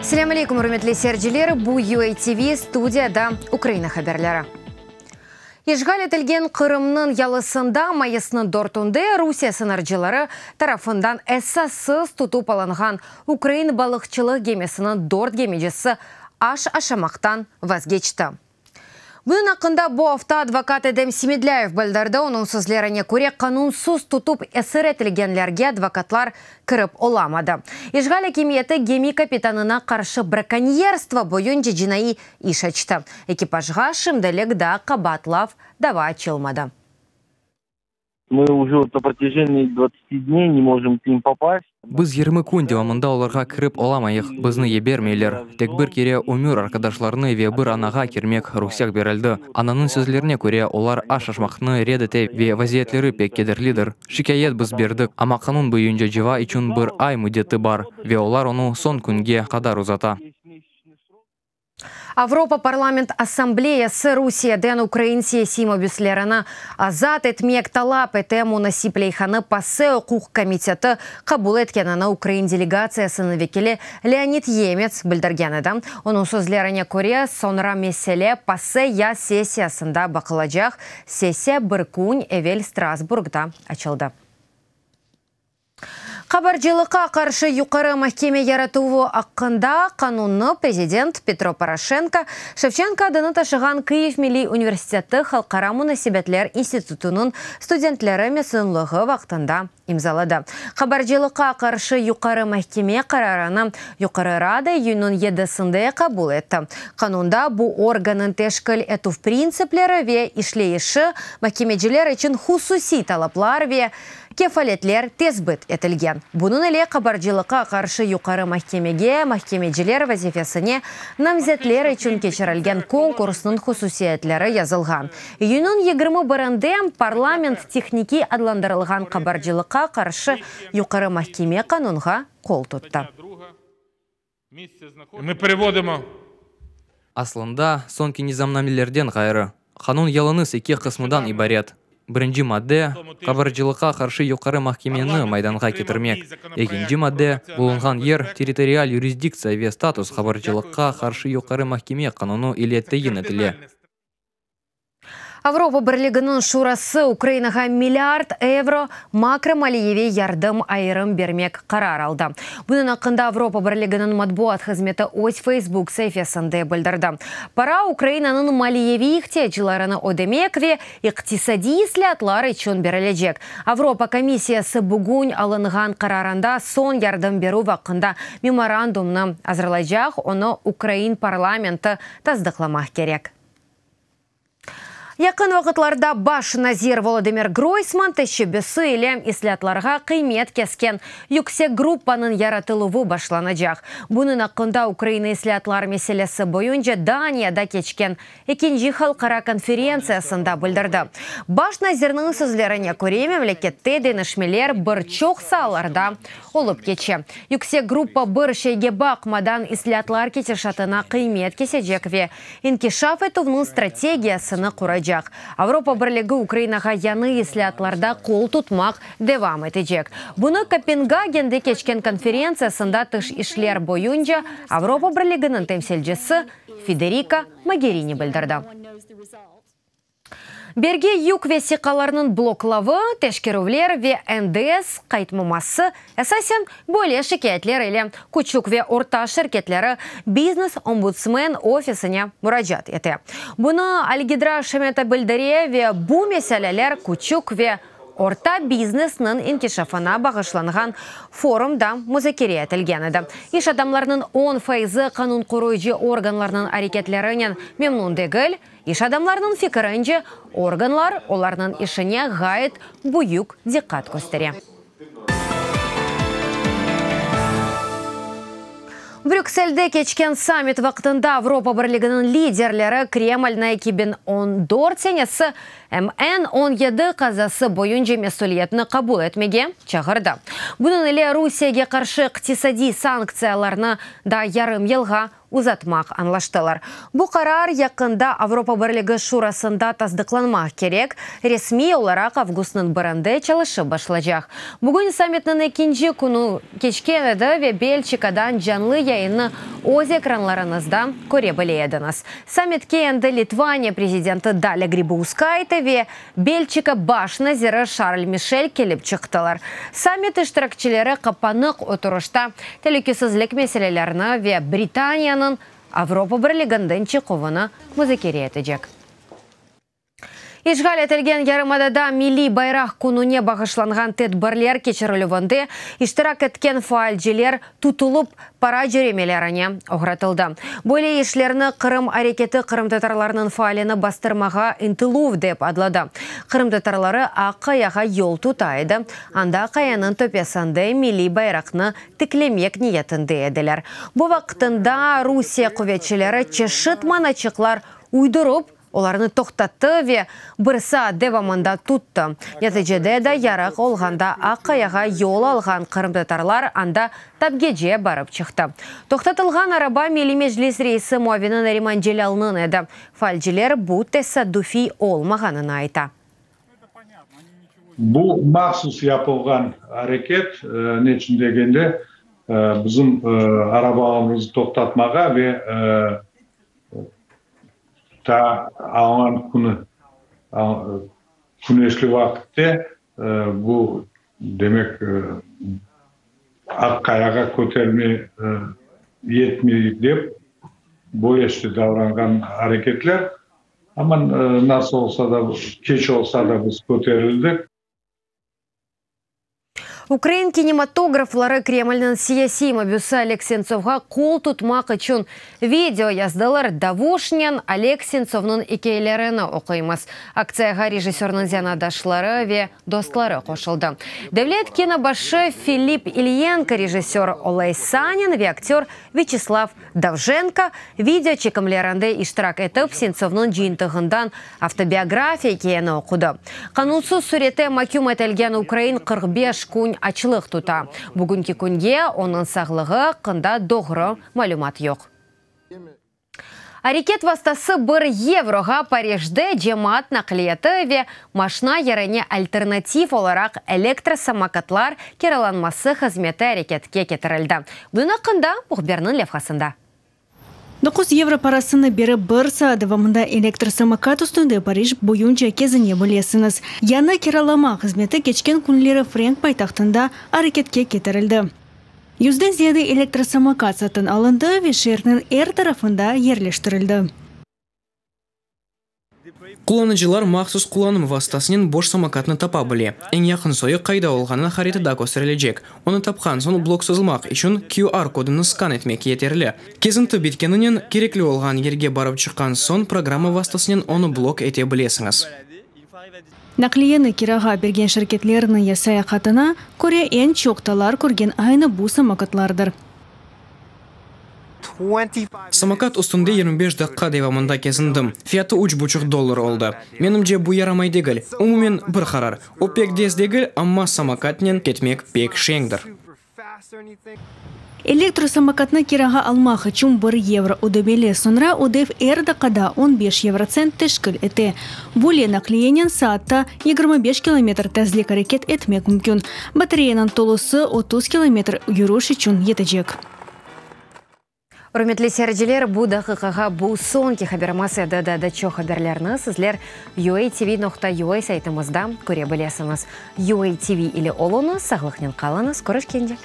Selâm aleykum, ürmetli seyirciler! Bu UATV, studiyada Ukraina haberleri. İşğal etilgen Qırımnıñ yalısında mayısnıñ dörtünde Rusiye sıñırcıları tarafından esassız tutıp alınğan ukrain balıqçılıq gemisiniñ dört gemicisi aş aşamaqtan vazgeçti. Bunıñ aqqında bu afta advokat Edem Semedlâyev bildirdi. Onıñ sözlerine köre, qanunsız tutıp esir etilgenlerge advokatlar kirip olamadı. İşğal akimiyeti gemi kapitanına qarşı brakonyerstvo boyunca cinaiy iş açtı. Ekipajğa şimdilik daa qabaatlav dava açılmadı. Mı uje vot na protyajenii dvadtsati dney ne mojım k nim popast. Biz 20 kün devamında olarğa kirip olamayıq, bizni yibermeyler. Tek bir kere ömür arqadaşlarını ve bir anağa kirmek ruhset berildi. Ananıñ sözlerine köre, olar aş aşmaqnı red ete ve vaziyetleri pek kederlidir. Şikâyet biz berdik, amma qanun boyunca ceva içün bir ay müddeti bar ve olar onı soñ künge qadar uzata. Avropa Parlament Assambleyası Rusiyeden ukrain siyasiy mabüslerini azat etmek talap ete munasip leyhanı PASE uquq komiteti qabul etkenini ukrain delegatsiyasınıñ vekili Leonid Yemets bildirgen edi. Onıñ sözlerine köre, soñra mesele PASE yaz sessiyasında baqılacaq, sessiya bir kün evel Strasburgda açıldı. Qabarcılıqqa qarşı Yuqarı mahkeme yaratuvı aqqında qanunnı prezident Petro Poroşenko Şevçenko adını taşığan Kıyiv milliy universiteti Halqara munasebetler institutınıñ studentleri mezunlığı vaqtında imzaladı. Qabarcılıqqa qarşı Yuqarı mahkeme qararını Yuqarı Rada iyünniñ yedisinde qabul etti. Qanunda bu organnıñ teşkil etüv printsipleri ve işleyişi, mahkemeciler içün hususiy talaplar ve Kefaletler tesbit etilgen. Bunıñ ile qabarcılıqqa qarşı Yuqarı mahkemege mahkemeciler vazifesine namzetler içün keçirilgen konkursnıñ hususiyetleri yazılğan. İyünniñ 21-nde parlament tehnikiy adlandırılğan qabarcılıqqa qarşı Yuqarı mahkeme qanunğa qol tuttı. Aslında, soñki nizamnamelerden ğayrı, qanun yalıñız eki qısmıdan ibaret. Birinci madde, qabarcılıqqa qarşı Yuqarı mahkemeni maydanğa ketirmek. Ekinci madde, bulunğan yer, territorial yurisdiktsiya ve status qabarcılıqqa qarşı Yuqarı mahkeme qanunı ile tayin etile. Avropa Birliginiñ Şurası Ukrainağa milliard evro makromaliyeviy yardım ayırım bermek qarar aldı. Bunıñ aqqında Avropa Birliginiñ matbuat hızmeti öz Facebook saifesinde bildirdi. Para Ukrainanıñ maliyeviy ihtiyaclarını ödemek ve iqtisadiy islâatlar içün berilecek. Avropa Komissiyası bugün alınğan qararında soñ yardım berüv aqqında memorandumnı azırlaycaq, onı ukrain parlamenti tasdıqlamaq kerek. Yaqın vaqıtlarda baş nazir Volodımır Groysman teşebbüsi ile islâatlarğa qıymet kesken yüksek gruppanıñ yaratıluvı başlanacaq. Bunıñ aqqında Ukraina islâatlar meselesi boyunca Daniyada keçken ekinci halqara konferentsiyasında bildirdi. Baş nazirniñ sözlerine köre, memlekette deñişmeler bir çoq saalarda olıp keçe. Yüksek gruppa bir şeyge baqmadan islâatlar ketişatına qıymet kesecek ve inkişaf etüvniñ strategiyasını quracaq. Avropa Birligi Ukrainağa yañı islâatlarda qol tutmaq devam etecek. Bunı Kopengagende keçken konferentsiyasında tış işler boyunca Avropa Birliginiñ temsilcisi Federika Mogerini bildirdi. Bergi yük vesiqalarınıñ bloklavı, teşkerüvler ve NDS qaytmaması, esasen, böyle şikâyetler ile küçük ve orta şirketleri biznes-ombudsmen ofisine muracaat ete. Bunı Algidra Şemeta bildire ve bu meseleler küçük ve orta biznesniñ inkişafına bağışlanğan forumda muzakere etilgen edi. İş adamlarınıñ on faizi qanun qoruyıcı organlarnıñ areketlerinen memnun degil. İş adamlarınıñ fikirince, organlar olarnıñ işine ğayet büyük diqqat köstere. Brükselde keçken sammit vaqtında Avropa Birliginiñ liderleri Kremlni 2014 senesi MN 17 qazası boyunca mesüliyetni qabul etmege çağırdı. Bunıñ ile Rusiyege qarşı iqtisadiy sanktsiyalarnı da yarım yılğa uzatmaq añlaştılar. Bu qarar yaqında Avropa Birligi Şurasında tasdıqlanmaq kerek, resmiy olaraq avgustnıñ birinde çalışıp başlacaq. Bugün sammitniñ ekinci künü keçken edi ve Belçikadan canlı yayınnı öz ekranlarıñızda köre bile ediñiz. Sammitke endi Litvaniya prezidenti Dalâ Gribauskayte ve Belçika baş naziri Şarl Mişel kelip çıqtılar. Sammit iştirakçileri qapanıq oturışta telükesizlik meselelerini ve Britaniyanıñ Avropa Birliginden çıquvını muzakere etecek. İşğal etilgen yarımadada Milliy bayraq kününe bağışlanğan tedbirler keçirilüvinde iştirak etken faalciler tutulıp, para cöremelerine oğratıldı. Böyle işlerni Qırım areketi qırımtatarlarnıñ faalini bastırmağa ıntıluv dep adladı. Qırımtatarları Aq Qayağa yol tuta edi, anda qayanıñ töpesinde milliy bayraqnı tiklemek niyetinde ediler. Bu vaqtında Rusiye quvetçileri çeşit manaçıqlar uydurıp, Olarnı toqtattı ve bir saat devamında tuttı. Neticede de yarıq olğanda Aq Qayağa yol alğan qırımtatarlar anda tap gece barıp çıqtı. Toqtatılğan araba Milliy Meclis reisi muavini Nariman Celâlnıñ edi. Faalciler bu tesaddufiy olmağanını ayta. Bu mahsus yapılğan areket, ne içün degende, bizim arabalarımıznı toqtatmağa ve Ta alğan künü, küneşli vaqıtte bu, demek, Aq Qayağa köterme yetmey dep, böyle işte davranğan areketler. Amma nasıl olsa da, keç olsa da biz köterildik. Ukrain kinematografları Kremlniñ siyasiy mabüsi Oleg Sentsovğa qol tutmaq içün video yazdılar. Davuşnen Oleg Sentsovnıñ ikâyelerini oquymız. Aktsiyağa rejissörniñ zenaatdaşları ve dostları qoşuldı. Devlet kinobaşı Filipp İlyenko, rejissör Oley Sanin ve aktör Vyaçeslav Dovjenko video çekimlerinde iştirak etip, Sentsovnıñ cıyıntığından avtobiografiya ikâyeni oqudı. Qanunsız sürette maküm etilgen ukrain 45 kün açlıq tuta. Bugünki künge onıñ sağlığı aqqında doğru malümat yoq. Areket vastası bir yevroğa Parijde cemaat naqliyatı ve maşna yerine alternativ olaraq elektrosamokatlar kiralanması hızmeti areketke ketirildi. Bunıñ aqqında mühbirniñ levhasında. 9 yevro parasını berip bir saat devamında elektrosamokat üstünde Parij boyunca kezine bilesiñiz. Yañı kiralama hızmeti keçken künleri frenk paytahtında areketke ketirildi. Yüzden ziyade elektrosamokat satın alındı ve şeerniñ er tarafında yerleştirildi. Qullanıcılar mahsus qullanım vastasınen boş samokatnı tapa bile. Eñ yaqın soyu qayda olğanı haritada kösterilecek. Onı tapqan soñ blok sozulmaq içün QR kodunı skan etmek yeterli. Kezinti bitkeninen, kerekli olğan yerge barıp çıqqan soñ programma vastasınen onı blok ete bilesiñiz. Naqliyeni kirağa bergen şirketlerniñ yasayaqatına köre eñ çoq talar körgen aynı bu samokatlardır. Samokat üstünde 25 daqqa devamında kezindim. Fiyatı üç buçuq dollar oldı. Menimce, bu yaramay degil. Umumen, bir qarar. O pek tez degil, amma samokatnen ketmek pek şeñdir. Elektrosamokatnı kirağa almaq içün bir yevro ödemeli, soñra ödev er daqqada on beş yevrotsent teşkil ete. Böyle naqliyenen saatta 25 kilometr tezlik areket etmek mümkün. Batareyanıñ tolusı 30 kilometr yürüş içün yetecek. Ürmetli seyirciler, bu daqiqağa bu soñki haberimiz edi. Daa da çoq haberlerni sizler UATV.UA saytımızda köre bilesiñiz. UATV ile oluñız, sağlıqnen qalıñız, körüşkence!